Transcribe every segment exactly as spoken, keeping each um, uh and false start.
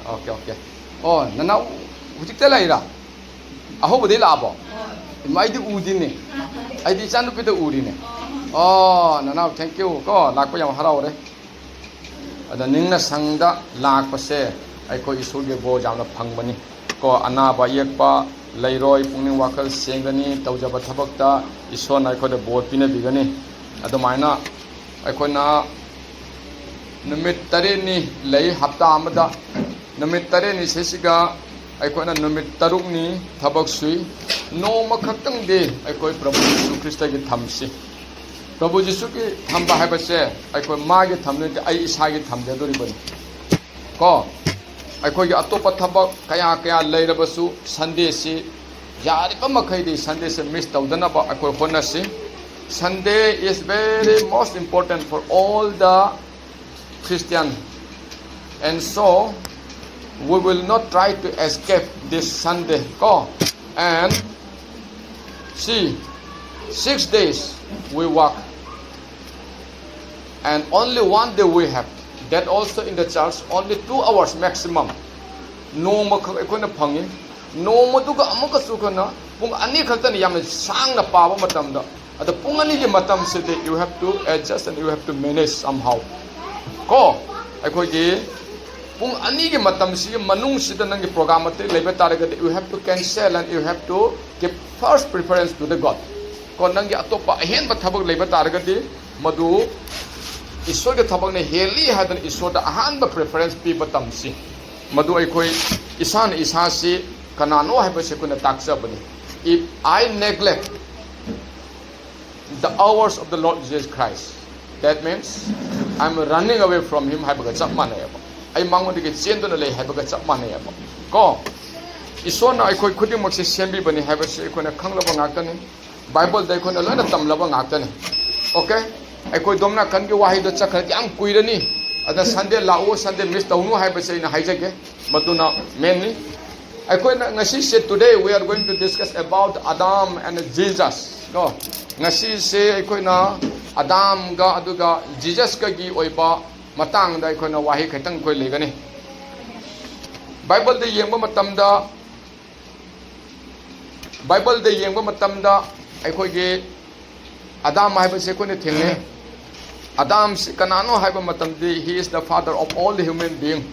Okay, okay. ꯑꯣ, ꯅꯅꯥꯎ ꯍꯧꯖꯤꯛꯇ ꯂꯩꯔꯥ? ꯑꯍꯧꯕꯗꯩ ꯂꯥꯛꯑꯕꯣ? ꯏꯃꯥ, ꯑꯩꯗꯤ ꯎꯗꯤꯅꯦ꯫ ꯑꯩꯗꯤ ꯏꯆꯥꯅꯨꯄꯤꯗ ꯎꯔꯤꯅꯦ꯫ ꯑꯣ, ꯅꯅꯥꯎ, thank you ꯀꯣ, ꯂꯥꯛꯄ ꯌꯥꯝ ꯍꯔꯥꯎꯔꯦ꯫ ꯑꯗ ꯅꯤꯡꯅ ꯁꯪꯗ ꯂꯥꯛꯄꯁꯦ ꯑꯩꯈꯣꯏ ꯏꯁꯣꯔꯒꯤ ꯕꯣꯔ ꯌꯥꯝꯅ ꯐꯪꯕꯅꯤ ꯀꯣ꯫ ꯑꯅꯥꯕ ꯑꯌꯦꯛꯄ ꯂꯩꯔꯣꯏ, ꯄꯨꯛꯅꯤꯡ ꯋꯥꯈꯜ ꯁꯦꯡꯒꯅꯤ, ꯇꯧꯖꯕ ꯊꯕꯛꯇ ꯏꯁꯣꯔꯅ ꯑꯩꯈꯣꯏꯗ ꯕꯣꯔ ꯄꯤꯅꯕꯤꯒꯅꯤ꯫ ꯑꯗꯨꯃꯥꯏꯅ ꯑꯩꯈꯣꯏꯅ ꯅꯨꯃꯤꯠ ꯇꯔꯦꯠꯅꯤ ꯂꯩ ꯍꯞꯇꯥ ꯑꯃꯗ꯫ ꯅꯨꯃꯤꯠ ꯇꯔꯦꯠꯅꯤ ꯁꯤꯁꯤꯒ ꯑꯩꯈꯣꯏꯅ ꯅꯨꯃꯤꯠ ꯇꯔꯨꯛꯅꯤ ꯊꯕꯛ ꯁꯨꯏ꯫ ꯅꯣꯡꯃ ꯈꯛꯇꯪꯗꯤ ꯑꯩꯈꯣꯏ ꯄ꯭ꯔꯚꯨ ꯖꯤꯁꯨ ꯈ꯭ꯔꯤꯁꯇꯒꯤ ꯊꯝꯁꯤ꯫ ꯄ꯭ꯔꯚꯨ ꯖꯤꯁꯨꯒꯤ ꯊꯝꯕ ꯍꯥꯏꯕꯁꯦ ꯑꯩꯈꯣꯏ ꯃꯥꯒꯤ ꯊꯝꯕ ꯅꯠꯇꯦ, ꯑꯩ ꯏꯁꯥꯒꯤ ꯊꯝꯖꯗꯣꯔꯤꯕꯅꯤ ꯀꯣ꯫ ꯑꯩꯈꯣꯏꯒꯤ ꯑꯇꯣꯞꯄ ꯊꯕꯛ ꯀꯌꯥ ꯀꯌꯥ ꯂꯩꯔꯕꯁꯨ Sundayꯁꯤ ꯌꯥꯔꯤꯕ ꯃꯈꯩꯗꯤ Sundayꯁꯦ miss ꯇꯧꯗꯅꯕ ꯑꯩꯈꯣꯏ ꯍꯣꯠꯅꯁꯤ꯫ Sunday is very most important for all the Christian, and so we will not try to escape this Sunday ꯀꯣ꯫ And see, six days we work, and only one day we have, that also in the church, only two hours maximum. ꯅꯣꯡꯃꯈꯛ ꯑꯩꯈꯣꯏꯅ ꯐꯪꯉꯤ꯫ ꯅꯣꯡꯃꯗꯨꯒ ꯑꯃꯨꯛꯀꯁꯨ ꯑꯩꯈꯣꯏꯅ ꯄꯨꯡ ꯑꯅꯤ ꯈꯛꯇꯅꯤ ꯌꯥꯝꯅ ꯁꯥꯡꯅ ꯄꯥꯕ ꯃꯇꯝꯗ꯫ ꯑꯗ ꯄꯨꯡ ꯑꯅꯤꯒꯤ ꯃꯇꯝꯁꯤꯗꯤ you have to adjust and you have to manage somehow ꯀꯣ꯫ ꯑꯩꯈꯣꯏꯒꯤ ꯄꯨꯡ ꯑꯅꯤꯒꯤ ꯃꯇꯝꯁꯤꯒꯤ ꯃꯅꯨꯡꯁꯤꯗ ꯅꯪꯒꯤ program ꯑꯇꯩ ꯂꯩꯕ ꯇꯥꯔꯒꯗꯤ you have to cancel and you have to give first preference to the God ꯀꯣ꯫ ꯅꯪꯒꯤ ꯑꯇꯣꯞꯄ ꯑꯍꯦꯟꯕ ꯊꯕꯛ ꯂꯩꯕ ꯇꯥꯔꯒꯗꯤ ꯃꯗꯨ ꯏꯁꯣꯔꯒꯤ ꯊꯕꯛꯅ ꯍꯦꯜꯂꯤ ꯍꯥꯏꯗꯅ ꯏꯁꯣꯔꯗ ꯑꯍꯥꯟꯕ preference ꯄꯤꯕ ꯇꯝꯁꯤ꯫ ꯃꯗꯨ ꯑꯩꯈꯣꯏ ꯏꯁꯥꯅ ꯏꯁꯥꯁꯤ ꯀꯅꯥꯅꯣ ꯍꯥꯏꯕꯁꯤ ꯑꯩꯈꯣꯏꯅ ꯇꯥꯛꯆꯕꯅꯤ꯫ If I neglect the hours of the Lord Jesus Christ, that means I'm running away from him ꯍꯥꯏꯕꯒ ꯆꯞ ꯃꯥꯟꯅꯩꯑꯕ꯫ ꯑꯩ ꯃꯉꯣꯟꯗꯒꯤ ꯆꯦꯟꯗꯨꯅ ꯂꯩ ꯍꯥꯏꯕꯒ ꯆꯞ ꯃꯥꯟꯅꯩꯑꯕ ꯀꯣ꯫ ꯏꯁꯣꯔꯅ ꯑꯩꯈꯣꯏ ꯈꯨꯗꯤꯡꯃꯛꯁꯦ ꯁꯦꯝꯕꯤꯕꯅꯤ ꯍꯥꯏꯕꯁꯤ ꯑꯩꯈꯣꯏꯅ ꯈꯪꯂꯕ ꯉꯥꯛꯇꯅꯤ꯫ ꯕꯥꯏꯕꯜꯗ ꯑꯩꯈꯣꯏꯅ ꯂꯣꯏꯅ ꯇꯝꯂꯕ ꯉꯥꯛꯇꯅꯤ꯫ ꯑꯣꯀꯦ? ꯑꯩꯈꯣꯏ ꯗꯣꯝ ꯅꯥꯀꯟꯒꯤ ꯋꯥꯍꯩꯗꯣ ꯆꯠꯈ꯭ꯔꯗꯤ ꯌꯥꯝ ꯀꯨꯏꯔꯅꯤ꯫ ꯑꯗ Sunday ꯂꯥꯛꯎ, Sunday miss ꯇꯧꯅꯨ ꯍꯥꯏꯕꯁꯦ ꯑꯩꯅ ꯍꯥꯏꯖꯒꯦ꯫ ꯃꯗꯨꯅ mainꯅꯤ꯫ ꯑꯩꯈꯣꯏꯅ ꯉꯁꯤꯁꯦ, today we are going to discuss about Adam and Jesus ꯀꯣ꯫ ꯉꯁꯤꯁꯦ ꯑꯩꯈꯣꯏꯅ ꯑꯗꯥꯝꯒ ꯑꯗꯨꯒ ꯖꯤꯖꯁꯀꯒꯤ ꯑꯣꯏꯕ ꯃꯇꯥꯡꯗ ꯑꯩꯈꯣꯏꯅ ꯋꯥꯍꯩ ꯈꯤꯇꯪ ꯑꯩꯈꯣꯏ ꯂꯩꯒꯅꯤ꯫ ꯕꯥꯏꯕꯜꯗ ꯌꯦꯡꯕ ꯃꯇꯝꯗ, ꯕꯥꯏꯕꯜꯗ ꯌꯦꯡꯕ ꯃꯇꯝꯗ ꯑꯩꯈꯣꯏꯒꯤ ꯑꯗꯥꯝ ꯍꯥꯏꯕꯁꯦ ꯑꯩꯈꯣꯏꯅ ꯊꯦꯡꯅꯩ꯫ ꯑꯗꯥꯝꯁꯤ ꯀꯅꯥꯅꯣ ꯍꯥꯏꯕ ꯃꯇꯝꯗꯤ, he is the father of all the human being꯫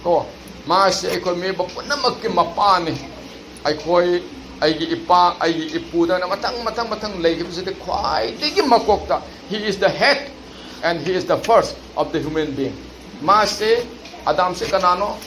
ꯀꯣ, ꯃꯥꯁꯤ ꯑꯩꯈꯣꯏ ꯃꯤꯑꯣꯏꯕ ꯄꯨꯝꯅꯃꯛꯀꯤ ꯃꯄꯥꯅꯤ꯫ ꯑꯩꯈꯣꯏ, ꯑꯩꯒꯤ ꯏꯄꯥ, ꯑꯩꯒꯤ ꯏꯄꯨꯗꯅ ꯃꯊꯪ, ꯃꯊꯪ, ꯃꯊꯪ ꯂꯩꯈꯤꯕꯁꯤꯗꯤ ꯈ꯭ꯋꯥꯏꯗꯒꯤ ꯃꯀꯣꯛꯇ, he is the head and he is the first of the human being꯫ ꯃꯥꯁꯦ, ꯑꯗꯥꯝꯁꯦ ꯀꯅꯥꯅꯣ?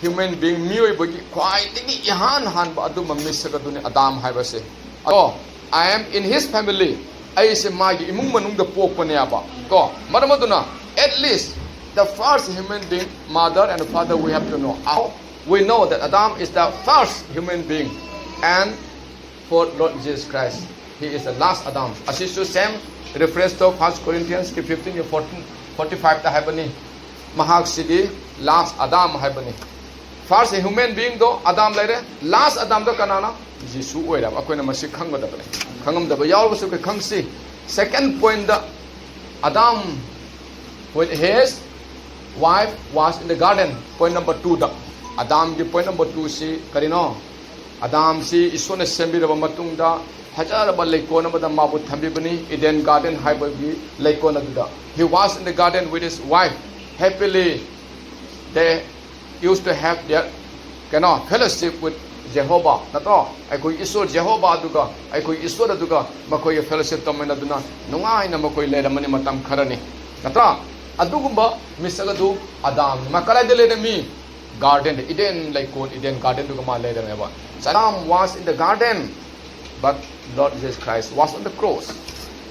Human being, ꯃꯤꯑꯣꯏꯕꯒꯤ ꯈ꯭ꯋꯥꯏꯗꯒꯤ ꯏꯍꯥꯟ ꯍꯥꯟꯕ ꯑꯗꯨꯝꯕ ꯃꯤꯁꯛ ꯑꯗꯨꯅꯤ ꯑꯗꯥꯝ ꯍꯥꯏꯕꯁꯦ꯫ ꯑꯗꯣ, I am in his family, ꯑꯩꯁꯦ ꯃꯥꯒꯤ ꯏꯃꯨꯡ ꯃꯅꯨꯡꯗ ꯄꯣꯛꯄꯅꯦꯕ꯫ ꯀꯣ, ꯃꯔꯝ ꯑꯗꯨꯅ, at least the first human being, mother and father, we have to know. How we know that Adam is the first human being and for Lord Jesus Christ, he is the last Adam꯫ ꯑꯁꯤꯁꯨ same reference to First Corinthians ꯀꯤ fifteen ꯒꯤ fourteen, forty five ꯇ ꯍꯥꯏꯕꯅꯤ꯫ ꯃꯍꯥꯛꯁꯤꯗꯤ last ꯑꯗꯥꯝ ꯍꯥꯏꯕꯅꯤ꯫ First human being ꯗꯣ ꯑꯗꯥꯝ ꯂꯩꯔꯦ, last ꯑꯗꯥꯝꯗꯣ ꯀꯅꯥꯅꯣ? ꯖꯤꯁꯨ ꯑꯣꯏꯔꯕ꯫ ꯑꯩꯈꯣꯏꯅ ꯃꯁꯤ ꯈꯪꯒꯗꯕꯅꯤ꯫ ꯈꯪꯉꯝꯗꯕ ꯌꯥꯎꯔꯒꯁꯨ ꯑꯩꯈꯣꯏ ꯈꯪꯁꯤ꯫ Second point the, Adam, when his wife was in the garden, point number two the, ꯑꯗꯥꯝꯒꯤ point number two ꯁꯤ ꯀꯔꯤꯅꯣ? ꯑꯗꯥꯝꯁꯤ ꯏꯁꯣꯔꯅ ꯁꯦꯝꯕꯤꯔꯕ ꯃꯇꯨꯡꯗ, ꯐꯖꯔꯕ ꯂꯩꯀꯣꯜ ꯑꯃꯗ ꯃꯥꯕꯨ ꯊꯝꯕꯤꯕꯅꯤ, Eden garden ꯍꯥꯏꯕꯒꯤ ꯂꯩꯀꯣꯜ ꯑꯗꯨꯗ꯫ He was in the garden with his wife. Happily, they used to have their, ꯀꯩꯅꯣ, fellowship with Jehovah, ꯅꯠꯇ꯭ꯔꯣ? ꯑꯩꯈꯣꯏ ꯏꯁꯣꯔ ꯖꯦꯍꯣꯕꯥ ꯑꯗꯨꯒ, ꯑꯩꯈꯣꯏ ꯏꯁꯣꯔ ꯑꯗꯨꯒ ꯃꯈꯣꯏꯒꯤ fellowship ꯇꯧꯃꯤꯟꯅꯗꯨꯅ ꯅꯨꯡꯉꯥꯏꯅ ꯃꯈꯣꯏ ꯂꯩꯔꯝꯃꯅꯤ ꯃꯇꯝ ꯈꯔꯅꯤ, ꯅꯠꯇ꯭ꯔꯥ? ꯑꯗꯨꯒꯨꯝꯕ ꯃꯤꯁꯛ ꯑꯗꯨ ꯑꯗꯥꯝꯅꯤ꯫ ꯃꯥ ꯀꯗꯥꯏꯗ ꯂꯩꯔꯝꯃꯤ? Garden ꯗ, Eden ꯂꯩꯀꯣꯜ, Eden garden ꯗꯨꯒ ꯃꯥ ꯂꯩꯔꯝꯃꯦꯕ꯫ Adam was in the garden, but Lord Jesus Christ was on the cross.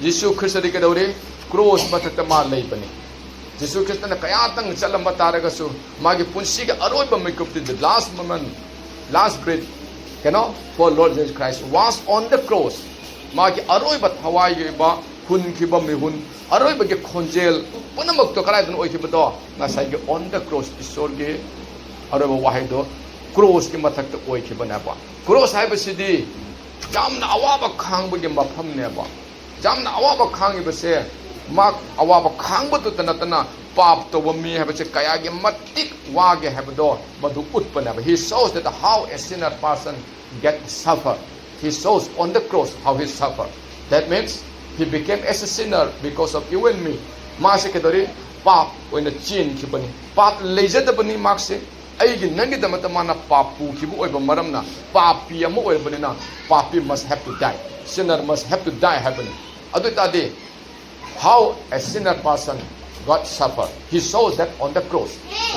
ꯖꯤꯁꯨ ꯈ꯭ꯔꯤꯁꯇꯗꯤ ꯀꯩꯗꯧꯔꯤ? Cross ꯃꯊꯛꯇ ꯃꯥ ꯂꯩꯕꯅꯤ꯫ ꯖꯤꯁꯨ ꯈ꯭ꯔꯤꯁꯇꯅ ꯀꯌꯥꯇꯪ ꯆꯠꯂꯝꯕ ꯇꯥꯔꯒꯁꯨ, ꯃꯥꯒꯤ ꯄꯨꯟꯁꯤꯒꯤ ꯑꯔꯣꯏꯕ ꯃꯤꯀꯨꯞꯇꯤ, the last moment, last breath, ꯀꯩꯅꯣ, for Lord Jesus Christ was on the cross꯫ ꯃꯥꯒꯤ ꯑꯔꯣꯏꯕ ꯊꯋꯥꯏꯒꯤ ꯑꯣꯏꯕ ꯍꯨꯟꯈꯤꯕ ꯃꯤꯍꯨꯟ, ꯑꯔꯣꯏꯕꯒꯤ ꯈꯣꯟꯖꯦꯜ ꯄꯨꯝꯅꯃꯛꯇꯣ ꯀꯗꯥꯏꯗꯅꯣ ꯑꯣꯏꯈꯤꯕꯗꯣ? ꯉꯁꯥꯏꯒꯤ on the cross, ꯏꯁꯣꯔꯒꯤ ꯑꯔꯣꯏꯕ ꯋꯥꯍꯩꯗꯣ cross ꯀꯤ ꯃꯊꯛꯇ ꯑꯣꯏꯈꯤꯕꯅꯦꯕ꯫ Cross ꯍꯥꯏꯕꯁꯤꯗꯤ ꯌꯥꯝꯅ ꯑꯋꯥꯕ ꯈꯥꯡꯕꯒꯤ ꯃꯐꯝꯅꯦꯕ꯫ ꯌꯥꯝꯅ ꯑꯋꯥꯕ ꯈꯥꯡꯉꯤꯕꯁꯦ, ꯃꯥ ꯑꯋꯥꯕ ꯈꯥꯡꯕꯗꯨꯇ ꯅꯠꯇꯅ ꯄꯥꯞ ꯇꯧꯕ ꯃꯤ ꯍꯥꯏꯕꯁꯦ ꯀꯌꯥꯒꯤ ꯃꯇꯤꯛ ꯋꯥꯒꯦ ꯍꯥꯏꯕꯗꯣ ꯃꯗꯨ ꯎꯠꯄꯅꯦꯕ꯫ He shows that how a sinner person get suffer. He shows on the cross how he suffer. That means he became as a sinner because of you and me. ꯃꯥꯁꯦ ꯀꯩꯗꯧꯔꯤ? ꯄꯥꯞ ꯑꯣꯏꯅ ꯆꯦꯟꯈꯤꯕꯅꯤ꯫ ꯄꯥꯞ ꯂꯩꯖꯗꯕꯅꯤ ꯃꯥꯁꯦ꯫ ꯑꯩꯒꯤ ꯅꯪꯒꯤꯗꯃꯛꯇ ꯃꯥꯅ ꯄꯥꯞ ꯄꯨꯈꯤꯕ ꯑꯣꯏꯕ ꯃꯔꯝꯅ, ꯄꯥꯄꯤ ꯑꯃ ꯑꯣꯏꯔꯕꯅꯤꯅ, ꯄꯥꯄꯤ must have to die, sinner must have to die ꯍꯥꯏꯕꯅꯤ꯫ ꯑꯗꯨ ꯑꯣꯏꯇꯥꯔꯗꯤ, how a sinner person got suffer, he shows that on the cross.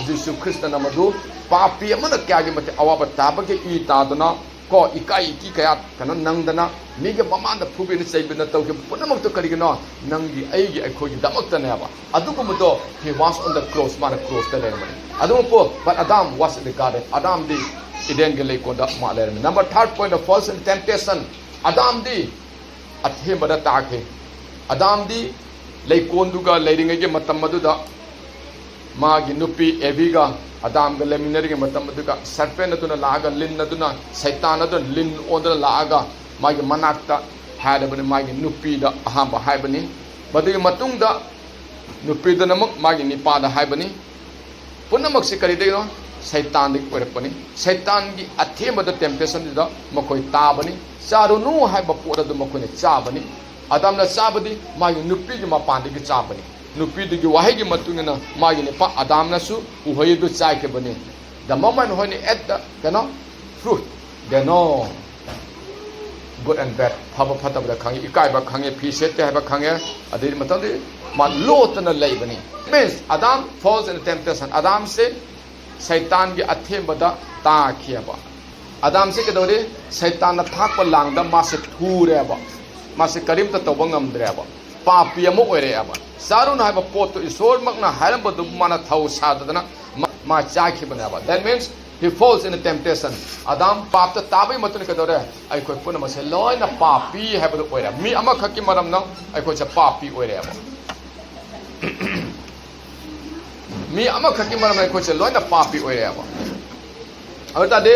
ꯖꯤꯁꯨ ꯈ꯭ꯔꯤꯁꯇꯅ ꯃꯗꯨ ꯄꯥꯄꯤ ꯑꯃꯅ ꯀꯌꯥꯒꯤ ꯃꯇꯤꯛ ꯑꯋꯥꯕ ꯇꯥꯕꯒꯦ, ꯏ ꯇꯥꯗꯅ, ꯀꯣ, ꯏꯀꯥꯏ ꯏꯀꯤ ꯀꯌꯥ ꯀꯩꯅꯣ ꯅꯪꯗꯅ, ꯃꯤꯒꯤ ꯃꯃꯥꯡꯗ ꯐꯨꯕꯤꯅ ꯆꯩꯕꯤꯅ ꯇꯧꯈꯤꯕ ꯄꯨꯝꯅꯃꯛꯇꯣ ꯀꯔꯤꯒꯤꯅꯣ? ꯅꯪꯒꯤ, ꯑꯩꯒꯤ, ꯑꯩꯈꯣꯏꯒꯤꯗꯃꯛꯇꯅꯦꯕ꯫ ꯑꯗꯨꯒꯨꯝꯕꯗꯣ, he was on the cross, ꯃꯥꯅ crossꯇ ꯂꯩꯔꯝꯕꯅꯤ꯫ ꯑꯗꯨꯒꯨꯝꯕ, but Adam was in the garden, ꯑꯗꯥꯝꯗꯤ ꯏꯗꯦꯟꯒꯤ ꯂꯩꯀꯣꯜꯗ ꯃꯥ ꯂꯩꯔꯝꯃꯤ꯫ Number third point of false temptation, ꯑꯗꯥꯝꯗꯤ ꯑꯊꯦꯝꯕꯗ ꯇꯥꯈꯤ꯫ ꯑꯗꯥꯝꯗꯤ ꯂꯩꯀꯣꯜꯗꯨꯒ ꯂꯩꯔꯤꯉꯩꯒꯤ ꯃꯇꯝ ꯑꯗꯨꯗ ꯃꯥꯒꯤ ꯅꯨꯄꯤ ꯑꯦꯚꯤꯒ ꯑꯗꯥꯝꯒ ꯂꯩꯃꯤꯟꯅꯔꯤꯉꯩ ꯃꯇꯝ ꯑꯗꯨꯒ serpent ꯑꯗꯨꯅ ꯂꯥꯛꯑꯒ, ꯂꯤꯟ ꯑꯗꯨꯅ, ꯁꯩꯇꯥꯟ ꯑꯗꯨꯅ ꯂꯤꯟ ꯑꯣꯟꯗꯨꯅ ꯂꯥꯛꯑꯒ ꯃꯥꯒꯤ ꯃꯅꯥꯛꯇ ꯍꯥꯏꯔꯕꯅꯤ, ꯃꯥꯒꯤ ꯅꯨꯄꯤꯗ ꯑꯍꯥꯟꯕ ꯍꯥꯏꯕꯅꯤ꯫ ꯃꯗꯨꯒꯤ ꯃꯇꯨꯡꯗ ꯅꯨꯄꯤꯗꯨꯅ ꯑꯃꯨꯛ ꯃꯥꯒꯤ ꯅꯤꯄꯥꯗ ꯍꯥꯏꯕꯅꯤ꯫ ꯄꯨꯝꯅꯃꯛꯁꯤ ꯀꯔꯤꯗꯒꯤꯅꯣ? ꯁꯩꯇꯥꯟꯗꯒꯤ ꯑꯣꯏꯔꯛꯄꯅꯤ꯫ ꯁꯩꯇꯥꯟꯒꯤ ꯑꯊꯦꯝꯕꯗ temptationꯗꯨꯗ ꯃꯈꯣꯏ ꯇꯥꯕꯅꯤ꯫ ꯆꯥꯔꯨꯅꯨ ꯍꯥꯏꯕ ꯄꯣꯠ ꯑꯗꯨ ꯃꯈꯣꯏꯅ ꯆꯥꯕꯅꯤ꯫ ꯑꯗꯥꯝꯅ ꯆꯥꯕꯗꯤ ꯃꯥꯒꯤ ꯅꯨꯄꯤꯒꯤ ꯃꯄꯥꯟꯗꯒꯤ ꯆꯥꯕꯅꯤ꯫ ꯅꯨꯄꯤꯗꯨꯒꯤ ꯋꯥꯍꯩꯒꯤ ꯃꯇꯨꯡ ꯏꯟꯅ ꯃꯥꯒꯤ ꯅꯨꯄꯥ ꯑꯗꯥꯝꯅꯁꯨ ꯎꯍꯩ ꯑꯗꯨ ꯆꯥꯈꯤꯕꯅꯤ꯫ The moment when he ate the, ꯀꯩꯅꯣ, fruit, they know good and bad, ꯐꯕ ꯐꯠꯇꯕꯗ ꯈꯪꯉꯤ, ꯏꯀꯥꯏꯕ ꯈꯪꯉꯤ, ꯐꯤ ꯁꯦꯠꯇꯦ ꯍꯥꯏꯕ ꯈꯪꯉꯦ꯫ ꯑꯗꯩ ꯃꯇꯝꯗꯤ ꯃꯥ ꯂꯣꯠꯇꯅ ꯂꯩꯕꯅꯤ꯫ Means, Adam falls in temptation. ꯑꯗꯥꯝꯁꯦ ꯁꯩꯇꯥꯟꯒꯤ ꯑꯊꯦꯝꯕꯗ ꯇꯥꯈꯤꯑꯕ꯫ ꯑꯗꯥꯝꯁꯦ ꯀꯩꯗꯧꯔꯦ? ꯁꯩꯇꯥꯟꯅ ꯊꯥꯛꯄ ꯂꯥꯡꯗ ꯃꯥꯁꯦ ꯊꯨꯔꯦꯕ꯫ ꯃꯥꯁꯦ ꯀꯔꯤꯝꯇ ꯇꯧꯕ ꯉꯝꯗ꯭ꯔꯦꯕ꯫ ꯄꯥꯄꯤ ꯑꯃ ꯑꯣꯏꯔꯛꯑꯦꯕ꯫ ꯆꯥꯔꯨꯅꯨ ꯍꯥꯏꯕ ꯄꯣꯠꯇꯨ ꯏꯁꯣꯔꯃꯛꯅ ꯍꯥꯏꯔꯝꯕꯗꯨ ꯃꯥꯅ ꯊꯧ ꯁꯥꯗꯗꯅ ꯃꯥ, ꯃꯥ ꯆꯥꯈꯤꯕꯅꯦꯕ꯫ That means he falls in temptation. ꯑꯗꯥꯝ ꯄꯥꯞꯇ ꯇꯥꯕꯒꯤ ꯃꯇꯨꯡ ꯀꯩꯗꯧꯔꯦ? ꯑꯩꯈꯣꯏ ꯄꯨꯝꯅꯃꯛꯁꯦ ꯂꯣꯏꯅ ꯄꯥꯄꯤ ꯍꯥꯏꯕꯗꯨ ꯑꯣꯏꯔꯦ꯫ ꯃꯤ ꯑꯃꯈꯛꯀꯤ ꯃꯔꯝꯅ ꯑꯩꯈꯣꯏꯁꯦ ꯄꯥꯄꯤ ꯑꯣꯏꯔꯦꯕ꯫ ꯃꯤ ꯑꯃꯈꯛꯀꯤ ꯃꯔꯝꯅ ꯑꯩꯈꯣꯏꯁꯦ ꯂꯣꯏꯅ ꯄꯥꯄꯤ ꯑꯣꯏꯔꯦꯕ꯫ ꯑꯗꯨ ꯑꯣꯏꯇꯥꯔꯗꯤ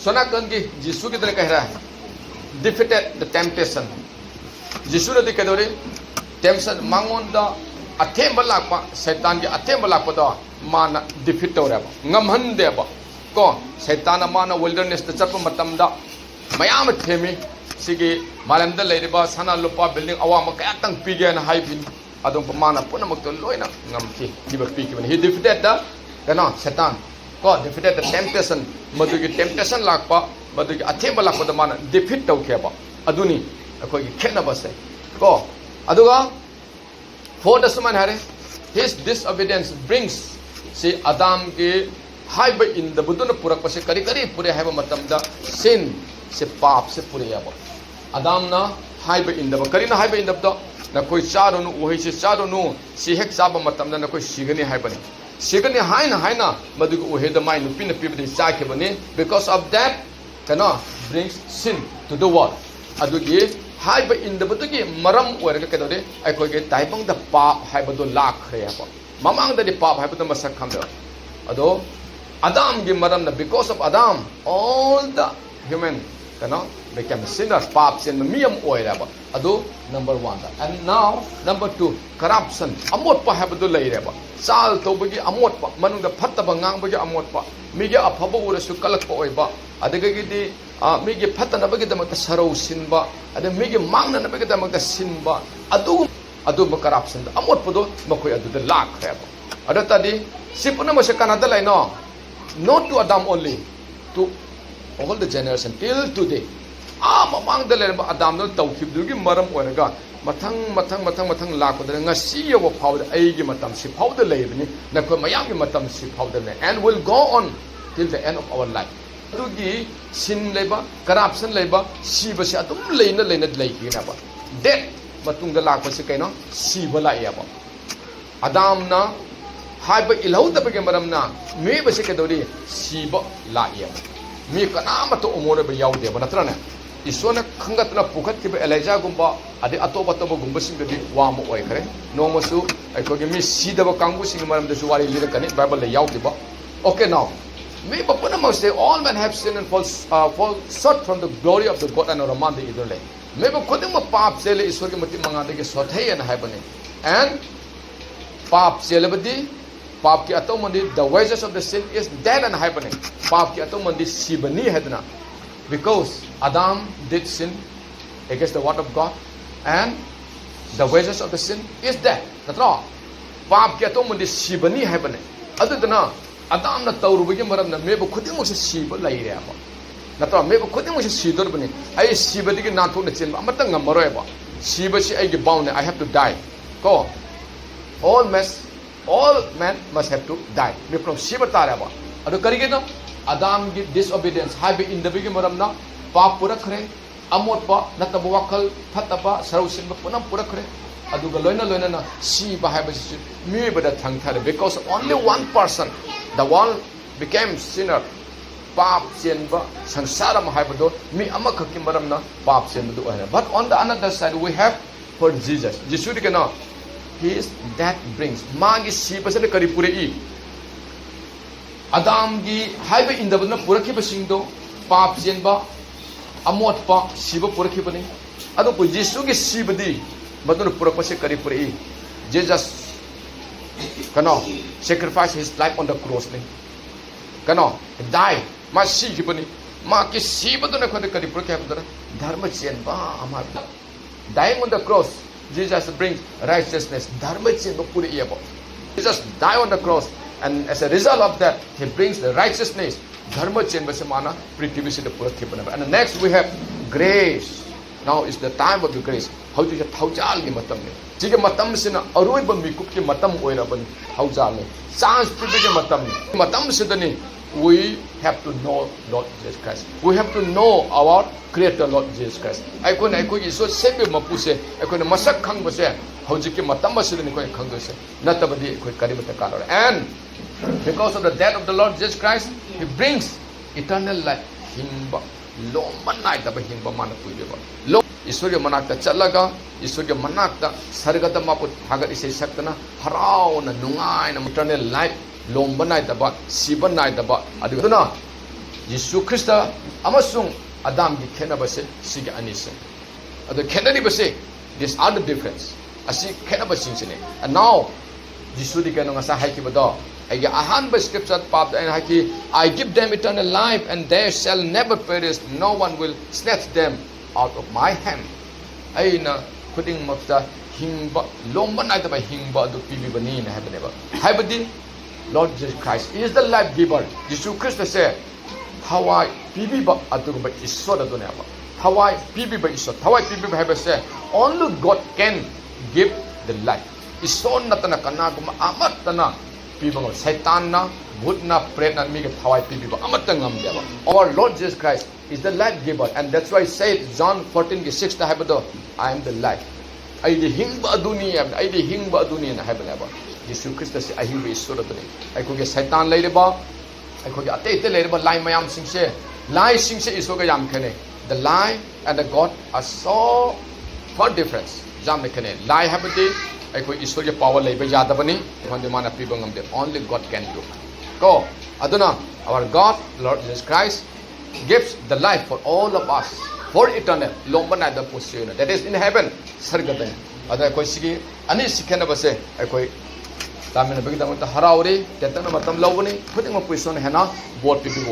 ꯁꯣꯅꯥꯀꯟꯒꯤ ꯖꯤꯁꯨꯒꯤꯗꯅ ꯀꯩ ꯍꯥꯏꯔꯦ? Defeated the temptation. ꯖꯤꯁꯨꯅꯗꯤ ꯀꯩꯗꯧꯔꯤ? Temptation, ꯃꯉꯣꯟꯗ ꯑꯊꯦꯝꯕ ꯂꯥꯛꯄ, ꯁꯩꯇꯥꯟꯒꯤ ꯑꯊꯦꯝꯕ ꯂꯥꯛꯄꯗꯣ ꯃꯥꯅ defeat ꯇꯧꯔꯦꯕ, ꯉꯝꯍꯟꯗꯦꯕ꯫ ꯀꯣ, ꯁꯩꯇꯥꯟꯅ ꯃꯥꯅ wildernessꯇ ꯆꯠꯄ ꯃꯇꯝꯗ ꯃꯌꯥꯝ ꯑꯃ ꯊꯦꯝꯃꯤ꯫ ꯁꯤꯒꯤ ꯃꯥꯂꯦꯝꯗ ꯂꯩꯔꯤꯕ ꯁꯅꯥ ꯂꯨꯄꯥ building ꯑꯋꯥꯡꯕ ꯀꯌꯥꯇꯪ ꯄꯤꯒꯦꯅ ꯍꯥꯏꯕꯤꯅꯤ꯫ ꯑꯗꯨꯝ ꯃꯥꯅ ꯄꯨꯝꯅꯃꯛꯇꯣ ꯂꯣꯏꯅ ꯉꯝꯈꯤ, ꯊꯤꯕ ꯄꯤꯈꯤꯕꯅꯤ꯫ He defeated the, ꯀꯩꯅꯣ, ꯁꯩꯇꯥꯟ꯫ ꯀꯣ, defeated the temptation, ꯃꯗꯨꯒꯤ temptation ꯂꯥꯛꯄ, ꯃꯗꯨꯒꯤ ꯑꯊꯦꯝꯕ ꯂꯥꯛꯄꯗ ꯃꯥꯅ defeat ꯇꯧꯈꯤꯕ꯫ ꯑꯗꯨꯅꯤ ꯑꯩꯈꯣꯏꯒꯤ ꯈꯦꯠꯅꯕꯁꯦ꯫ ꯀꯣ, ꯑꯗꯨꯒ fourꯗ ꯁꯨꯃꯥꯏꯅ ꯍꯥꯏꯔꯦ, "His disobedience brings", ꯁꯤ ꯑꯗꯥꯝꯒꯤ ꯍꯥꯏꯕ ꯏꯟꯗꯕꯗꯨꯅ ꯄꯨꯔꯛꯄꯁꯦ ꯀꯔꯤ ꯀꯔꯤ ꯄꯨꯔꯛꯑꯦ ꯍꯥꯏꯕ ꯃꯇꯝꯗ, sin, ꯁꯤ ꯄꯥꯞꯁꯦ ꯄꯨꯔꯛꯑꯦꯕ꯫ ꯑꯗꯥꯝꯅ ꯍꯥꯏꯕ ꯏꯟꯗꯕ꯫ ꯀꯔꯤꯅꯣ ꯍꯥꯏꯕ ꯏꯟꯗꯕꯗꯣ? "ꯅꯈꯣꯏ ꯆꯥꯔꯨꯅꯨ, ꯎꯍꯩꯁꯦ ꯆꯥꯔꯨꯅꯨ, ꯁꯤ ꯍꯦꯛ ꯆꯥꯕ ꯃꯇꯝꯗ ꯅꯈꯣꯏ ꯁꯤꯒꯅꯤ" ꯍꯥꯏꯕꯅꯤ꯫ ꯁꯤꯒꯅꯤ ꯍꯥꯏꯅ ꯍꯥꯏꯅ ꯃꯗꯨꯒꯤ ꯎꯍꯩꯗ ꯃꯥꯏ ꯅꯨꯄꯤꯅ ꯄꯤꯕꯗꯒꯤ ꯆꯥꯈꯤꯕꯅꯤ꯫ Because of that, ꯀꯩꯅꯣ, brings sin to the world꯫ ꯑꯗꯨꯒꯤ ꯍꯥꯏꯕ ꯏꯟꯗꯕꯗꯨꯒꯤ ꯃꯔꯝ ꯑꯣꯏꯔꯒ ꯀꯩꯗꯧꯔꯦ? ꯑꯩꯈꯣꯏꯒꯤ ꯇꯥꯏꯕꯪꯗ ꯄꯥꯞ ꯍꯥꯏꯕꯗꯣ ꯂꯥꯛꯈ꯭ꯔꯦ ꯍꯥꯏꯕ꯫ ꯃꯃꯥꯡꯗꯗꯤ ꯄꯥꯞ ꯍꯥꯏꯕꯗꯣ ꯃꯁꯛ ꯈꯪꯗꯕ꯫ ꯑꯗꯣ ꯑꯗꯥꯝꯒꯤ ꯃꯔꯝꯅ, because of Adam, all the human, ꯀꯩꯅꯣ, became sinner, ꯄꯥꯞ ꯆꯦꯟꯕ ꯃꯤ ꯑꯃ ꯑꯣꯏꯔꯦꯕ꯫ ꯑꯗꯨ number oneꯗ꯫ And now, number two, corruption, ꯑꯃꯣꯠꯄ ꯍꯥꯏꯕꯗꯨ ꯂꯩꯔꯦꯕ꯫ ꯆꯥꯜ ꯇꯧꯕꯒꯤ ꯑꯃꯣꯠꯄ, ꯃꯅꯨꯡꯗ ꯐꯠꯇꯕ ꯉꯥꯡꯕꯒꯤ ꯑꯃꯣꯠꯄ, ꯃꯤꯒꯤ ꯑꯐꯕ ꯎꯔꯁꯨ ꯀꯜꯂꯛꯄ ꯑꯣꯏꯕ, ꯑꯗꯨꯗꯒꯤꯗꯤ, ꯑ, ꯃꯤꯒꯤ ꯐꯠꯇꯅꯕꯒꯤꯗꯃꯛꯇ ꯁꯔꯧ ꯁꯤꯟꯕ, ꯑꯗꯩ ꯃꯤꯒꯤ ꯃꯥꯡꯅꯅꯕꯒꯤꯗꯃꯛꯇ ꯁꯤꯟꯕ, ꯑꯗꯨꯒꯨꯝ-, ꯑꯗꯨꯒꯨꯝꯕ corruptionꯗ, ꯑꯃꯣꯠꯄꯗꯣ ꯃꯈꯣꯏ ꯑꯗꯨꯗ ꯂꯥꯛꯈ꯭ꯔꯦꯕ꯫ ꯑꯗꯨ ꯇꯥꯔꯗꯤ ꯁꯤ ꯄꯨꯝꯅꯃꯛꯁꯦ ꯀꯅꯥꯗ ꯂꯩꯅꯣ? Not to Adam only, to all the generation till today. ꯑꯥ ꯃꯃꯥꯡꯗ ꯂꯩꯔꯝꯕ ꯑꯗꯥꯝꯗꯨꯅ ꯇꯧꯈꯤꯕꯗꯨꯒꯤ ꯃꯔꯝ ꯑꯣꯏꯔꯒ ꯃꯊꯪ, ꯃꯊꯪ, ꯃꯊꯪ, ꯃꯊꯪ ꯂꯥꯛꯄꯗꯅ ꯉꯁꯤ ꯌꯧꯕ ꯐꯥꯎꯕꯗ ꯑꯩꯒꯤ ꯃꯇꯝ ꯁꯤ ꯐꯥꯎꯗ ꯂꯩꯔꯤꯕꯅꯤ, ꯅꯈꯣꯏ ꯃꯌꯥꯝꯒꯤ ꯃꯇꯝ ꯁꯤ ꯐꯥꯎꯗ ꯂꯩ, and will go on till the end of our life꯫ ꯑꯗꯨꯒꯤ sin ꯂꯩꯕ, corruption ꯂꯩꯕ, ꯁꯤꯕꯁꯦ ꯑꯗꯨꯝ ꯂꯩꯅ ꯂꯩꯅ ꯂꯩꯈꯤꯅꯦꯕ꯫ Death ꯃꯇꯨꯡꯗ ꯂꯥꯛꯄꯁꯤ ꯀꯩꯅꯣ? ꯁꯤꯕ ꯂꯥꯛꯑꯦꯕ꯫ ꯑꯗꯥꯝꯅ ꯍꯥꯏꯕ ꯏꯜꯍꯧꯗꯕꯒꯤ ꯃꯔꯝꯅ ꯃꯤꯑꯣꯏꯕꯁꯤ ꯀꯩꯗꯧꯔꯤ? ꯁꯤꯕ ꯂꯥꯛꯑꯦꯕ꯫ ꯃꯤ ꯀꯅꯥꯃꯠꯇ ꯑꯃꯣꯟ ꯑꯣꯏꯕ ꯌꯥꯎꯗꯦꯕ, ꯅꯠꯇ꯭ꯔꯅꯦ? ꯏꯁꯣꯔꯅ ꯈꯟꯒꯠꯇꯅ ꯄꯨꯈꯠꯈꯤꯕ ꯑꯦꯂꯥꯏꯖꯥꯒꯨꯝꯕ, ꯑꯗꯩ ꯑꯇꯣꯞ ꯑꯇꯣꯞꯄꯒꯨꯝꯕꯁꯤꯡꯗꯨꯗꯤ ꯋꯥ ꯑꯃ ꯑꯣꯏꯈ꯭ꯔꯦ꯫ ꯅꯣꯡꯃꯁꯨ ꯑꯩꯈꯣꯏꯒꯤ ꯃꯤ ꯁꯤꯗꯕ ꯀꯥꯡꯕꯨꯁꯤꯡꯒꯤ ꯃꯔꯝꯗꯁꯨ ꯋꯥꯔꯤ ꯂꯤꯔꯛꯀꯅꯤ, ꯕꯥꯏꯕꯜꯗ ꯌꯥꯎꯗꯦꯕ꯫ Okay, now, ꯃꯤꯑꯣꯏꯕ ꯄꯨꯝꯅꯃꯛꯁꯦ, "All men have sinned and fall, uh, fall short from the glory of the God" ꯑꯅ ꯔꯣꯃꯥꯟꯗ ꯏꯗꯨꯅ ꯂꯩ꯫ ꯃꯤꯑꯣꯏꯕ ꯈꯨꯗꯤꯡꯃꯛ ꯄꯥꯞ ꯆꯦꯜꯂꯦ, ꯏꯁꯣꯔꯒꯤ ꯃꯇꯤꯛ ꯃꯉꯥꯗꯒꯤ ꯁꯣꯊꯩ ꯍꯥꯏꯅ ꯍꯥꯏꯕꯅꯤ꯫ And ꯄꯥꯞ ꯆꯦꯜꯂꯕꯗꯤ, ꯄꯥꯞꯀꯤ ꯑꯇꯧꯃꯟꯗꯤ, the wages of the sin is death ꯑꯅ ꯍꯥꯏꯕꯅꯦ꯫ ꯄꯥꯞꯀꯤ ꯑꯇꯧꯃꯟꯗꯤ ꯁꯤꯕꯅꯤ ꯍꯥꯏꯗꯅ, because Adam did sin against the word of God, and the wages of the sin is death, ꯅꯠꯇ꯭ꯔꯣ? ꯄꯥꯞꯀꯤ ꯑꯇꯧꯃꯟꯗꯤ ꯁꯤꯕꯅꯤ ꯍꯥꯏꯕꯅꯦ꯫ ꯑꯗꯨꯗꯨꯅ ꯑꯗꯥꯝꯅ ꯇꯧꯔꯨꯕꯒꯤ ꯃꯔꯝꯅ ꯃꯤꯑꯣꯏꯕ ꯈꯨꯗꯤꯡꯃꯛꯁꯦ ꯁꯤꯕ ꯂꯩꯔꯦꯕ, ꯅꯠꯇ꯭ꯔꯣ? ꯃꯤꯑꯣꯏꯕ ꯈꯨꯗꯤꯡꯃꯛꯁꯦ ꯁꯤꯗꯣꯔꯕꯅꯤ꯫ ꯑꯩ ꯁꯤꯕꯗꯒꯤ ꯅꯥꯟꯊꯣꯛꯅ ꯆꯦꯟꯕ ꯑꯃꯠꯇ ꯉꯝꯃꯔꯣꯏꯕ꯫ ꯁꯤꯕꯁꯤ ꯑꯩꯒꯤ bound ꯅꯦ, I have to die꯫ ꯀꯣ, all must, all men must have to die꯫ ꯃꯤ ꯄꯨꯝꯅꯃꯛ ꯁꯤꯕ ꯇꯥꯔꯦꯕ꯫ ꯑꯗꯨ ꯀꯔꯤꯒꯤꯅꯣ? ꯑꯗꯥꯝꯒꯤ disobedience, ꯍꯥꯏꯕ ꯏꯟꯗꯕꯒꯤ ꯃꯔꯝꯅ ꯄꯥꯞ ꯄꯨꯔꯛꯈ꯭ꯔꯦ꯫ ꯑꯃꯣꯠꯄ ꯅꯠꯇꯕ ꯋꯥꯈꯜ ꯐꯠꯇꯕ ꯁꯔꯧ ꯁꯤꯟꯕ ꯄꯨꯝꯅꯃꯛ ꯄꯨꯔꯛꯈ꯭ꯔꯦ꯫ ꯑꯗꯨꯒ ꯂꯣꯏꯅ ꯂꯣꯏꯅꯅ ꯁꯤꯕ ꯍꯥꯏꯕꯁꯤꯁꯨ ꯃꯤꯑꯣꯏꯕꯗ ꯊꯪꯊꯔꯦ꯫ Because only one person, the world became sinner꯫ ꯄꯥꯞ ꯆꯦꯟꯕ ꯁꯪꯁꯥꯔ ꯑꯃ ꯍꯥꯏꯕꯗꯣ ꯃꯤ ꯑꯃꯈꯛꯀꯤ ꯃꯔꯝꯅ ꯄꯥꯞ ꯆꯦꯟꯕꯗꯨ ꯑꯣꯏꯔꯦ꯫ But on the another side, we have for Jesus꯫ ꯖꯤꯁꯨꯗꯤ ꯀꯩꯅꯣ? His death brings, ꯃꯥꯒꯤ ꯁꯤꯕꯁꯤꯅ ꯀꯔꯤ ꯄꯨꯔꯛꯏ? ꯑꯗꯥꯝꯒꯤ ꯍꯥꯏꯕ ꯏꯟꯗꯕꯅ ꯄꯨꯔꯛꯈꯤꯕꯁꯤꯡꯗꯣ, ꯄꯥꯞ ꯆꯦꯟꯕ, ꯑꯃꯣꯠꯄ, ꯁꯤꯕ ꯄꯨꯔꯛꯈꯤꯕꯅꯤ꯫ ꯑꯗꯨꯕꯨ ꯌꯤꯁꯨꯒꯤ ꯁꯤꯕꯗꯤ ꯃꯗꯨꯅ ꯄꯨꯔꯛꯄꯁꯦ ꯀꯔꯤ ꯄꯨꯔꯛꯏ? Jesus, ꯀꯩꯅꯣ, sacrifice his life on the cross ꯅꯤ꯫ ꯀꯩꯅꯣ, die, ꯃꯥ ꯁꯤꯈꯤꯕꯅꯤ꯫ ꯃꯥꯒꯤ ꯁꯤꯕꯗꯨꯅ ꯑꯩꯈꯣꯏꯗ ꯀꯔꯤ ꯄꯨꯔꯛꯀꯦ ꯍꯥꯏꯕꯗꯨꯗ, ꯙꯔꯃ ꯆꯦꯟꯕ ꯑꯃ ꯍꯥꯏꯕꯗ, dying on the cross, Jesus brings righteousness, ꯙꯔꯃ ꯆꯦꯟꯕ ꯄꯨꯔꯛꯏꯑꯕ꯫ Jesus die on the cross, and as a result of that, he brings the righteousness, ꯙꯔꯃ ꯆꯦꯟꯕꯁꯦ ꯃꯥꯅ ꯄ꯭ꯔꯤꯊꯤꯕꯤꯁꯤꯗ ꯄꯨꯔꯛꯈꯤꯕꯅꯦꯕ꯫ And next we have grace. Now is the time of the grace. ꯍꯧꯖꯤꯛꯁꯦ ꯊꯧꯖꯥꯜꯒꯤ ꯃꯇꯝꯅꯤ꯫ ꯁꯤꯒꯤ ꯃꯇꯝꯁꯤꯅ ꯑꯔꯣꯏꯕ ꯃꯤꯀꯨꯞꯀꯤ ꯃꯇꯝ ꯑꯣꯏꯔꯕꯅꯤ꯫ ꯊꯧꯖꯥꯜꯅꯤ, chance ꯄꯤꯕꯒꯤ ꯃꯇꯝꯅꯤ꯫ ꯃꯇꯝꯁꯤꯗꯅꯤ, we have to know Lord Jesus Christ, we have to know our Creator Lord Jesus Christ꯫ ꯑꯩꯈꯣꯏꯅ ꯑꯩꯈꯣꯏꯒꯤ ꯏꯁꯣꯔ ꯁꯦꯝꯕꯤꯕ ꯃꯄꯨꯁꯦ ꯑꯩꯈꯣꯏꯅ ꯃꯁꯛ ꯈꯪꯕꯁꯦ ꯍꯧꯖꯤꯛꯀꯤ ꯃꯇꯝ ꯑꯁꯤꯗꯅꯤ ꯑꯩꯈꯣꯏꯅ ꯈꯪꯗꯣꯏꯁꯦ꯫ ꯅꯠꯇꯕꯗꯤ ꯑꯩꯈꯣꯏ ꯀꯔꯤꯃꯠꯇ ꯀꯥꯟꯅꯔꯣꯏ꯫ And because of the death of the Lord Jesus Christ, he brings eternal life, ꯍꯤꯡꯕ, ꯂꯣꯝꯕ ꯅꯥꯏꯗꯕ ꯍꯤꯡꯕ ꯃꯥꯅ ꯄꯨꯕꯤꯕ꯫ ꯂꯣ-, ꯏꯁꯣꯔꯒꯤ ꯃꯅꯥꯛꯇ ꯆꯠꯂꯒ, ꯏꯁꯣꯔꯒꯤ ꯃꯅꯥꯛꯇ ꯁꯔꯒꯗ ꯃꯥꯕꯨ ꯊꯥꯒꯠ ꯏꯁꯩ ꯁꯛꯇꯅ ꯍꯔꯥꯎꯅ ꯅꯨꯡꯉꯥꯏꯅ eternal life, ꯂꯣꯝꯕ ꯅꯥꯏꯗꯕ, ꯁꯤꯕ ꯅꯥꯏꯗꯕ꯫ ꯑꯗꯨꯅ ꯌꯤꯁꯨ ꯈ꯭ꯔꯤꯁꯇ ꯑꯃꯁꯨꯡ ꯑꯗꯥꯝꯒꯤ ꯈꯦꯠꯅꯕꯁꯦ ꯁꯤꯒꯤ ꯑꯅꯤꯁꯦ꯫ ꯑꯗꯨ ꯈꯦꯠꯅꯔꯤꯕꯁꯦ, these are the difference꯫ ꯑꯁꯤ ꯈꯦꯠꯅꯕꯁꯤꯡꯁꯤꯅꯤ꯫ And now, ꯖꯤꯁꯨꯗꯤ ꯀꯩꯅꯣ ꯉꯁꯥꯏ ꯍꯥꯏꯈꯤꯕꯗꯣ? ꯑꯩꯒꯤ ꯑꯍꯥꯟꯕ scripture ꯄꯥꯕꯗ ꯑꯩꯅ ꯍꯥꯏꯈꯤ, "I give them eternal life and they shall never perish, no one will snatch them out of my hand." ꯑꯩꯅ ꯈꯨꯗꯤꯡꯃꯛꯇ ꯍꯤꯡꯕ, ꯂꯣꯝꯕ ꯅꯥꯏꯗꯕ ꯍꯤꯡꯕ ꯑꯗꯨ ꯄꯤꯕꯤꯕꯅꯤꯅ ꯍꯥꯏꯕꯅꯦꯕ꯫ ꯍꯥꯏꯕꯗꯤ, Lord Jesus Christ is the life giver. ꯖꯤꯁꯨ ꯈ꯭ꯔꯤꯁꯇꯁꯦ ꯊꯋꯥꯏ ꯄꯤꯕꯤꯕ ꯑꯗꯨꯒꯨꯝꯕ ꯏꯁꯣꯔ ꯑꯗꯨꯅꯦꯕ꯫ ꯊꯋꯥꯏ ꯄꯤꯕꯤꯕ ꯏꯁꯣꯔ, ꯊꯋꯥꯏ ꯄꯤꯕꯤꯕ ꯍꯥꯏꯕꯁꯦ, only God can give the life. ꯏꯁꯣꯔ ꯅꯠꯇꯅ ꯀꯅꯥꯒꯨꯝꯕ ꯑꯃꯠꯇꯅ ꯄꯤꯕ ꯉꯝꯃꯣꯏ꯫ ꯁꯩꯇꯥꯟꯅ, ꯚꯨꯠꯅ, ꯄ꯭ꯔꯦꯠꯅ ꯃꯤꯒꯤ ꯊꯋꯥꯏ ꯄꯤꯕꯤꯕ ꯑꯃꯠꯇ ꯉꯝꯗꯦꯕ꯫ Our Lord Jesus Christ is the life giver, and that's why said John fourteen ꯒꯤ six ꯇ ꯍꯥꯏꯕꯗꯣ, "I am the life." ꯑꯩꯗꯤ ꯍꯤꯡꯕ ꯑꯗꯨꯅꯤ ꯍꯥꯏꯕꯅꯤ, "ꯑꯩꯗꯤ ꯍꯤꯡꯕ ꯑꯗꯨꯅꯤꯅ" ꯍꯥꯏꯕꯅꯦꯕ꯫ ꯌꯤꯁꯨ ꯈ꯭ꯔꯤꯁꯇꯁꯤ ꯑꯍꯤꯡꯕ ꯏꯁꯣꯔ ꯑꯗꯨꯅꯤ꯫ ꯑꯩꯈꯣꯏꯒꯤ ꯁꯩꯇꯥꯟ ꯂꯩꯔꯤꯕ, ꯑꯩꯈꯣꯏꯒꯤ ꯑꯇꯩ ꯑꯇꯩ ꯂꯩꯔꯤꯕ ꯂꯥꯏ ꯃꯌꯥꯝꯁꯤꯡꯁꯦ, ꯂꯥꯏꯁꯤꯡꯁꯦ ꯏꯁꯣꯔꯒ ꯌꯥꯝ ꯈꯦꯠꯅꯩ꯫ The lie and the God are so far difference. ꯌꯥꯝꯅ ꯈꯦꯠꯅꯩ꯫ ꯂꯥꯏ ꯍꯥꯏꯕꯗꯤ ꯑꯩꯈꯣꯏ ꯏꯁꯣꯔꯒꯤ power ꯂꯩꯕ ꯌꯥꯗꯕꯅꯤ꯫ ꯑꯩꯉꯣꯟꯗ ꯃꯥꯅ ꯄꯤꯕ ꯉꯝꯗꯦ꯫ Only God can do. ꯀꯣ, ꯑꯗꯨꯅ our God, Lord Jesus Christ, gives the life for all of us, for eternal, ꯂꯣꯝꯕ ꯅꯥꯏꯗꯕ ꯄꯨꯟꯁꯤ ꯑꯣꯏꯅ, that is in heaven, ꯁꯔꯒꯗꯅꯤ꯫ ꯑꯗꯨꯅ ꯑꯩꯈꯣꯏ ꯁꯤꯒꯤ ꯑꯅꯤꯁꯤ ꯈꯦꯠꯅꯕꯁꯦ ꯑꯩꯈꯣꯏ ꯇꯥꯃꯤꯟꯅꯕꯒꯤꯗꯃꯛꯇ ꯍꯔꯥꯎꯔꯤ꯫ ꯇꯦꯟꯇꯛꯅ ꯃꯇꯝ ꯂꯧꯕꯅꯤ꯫ ꯈꯨꯗꯤꯡꯃꯛꯄꯨ ꯏꯁꯣꯔꯅ ꯍꯦꯟꯅ ꯕꯣꯔ ꯄꯤꯕꯤꯌꯨ꯫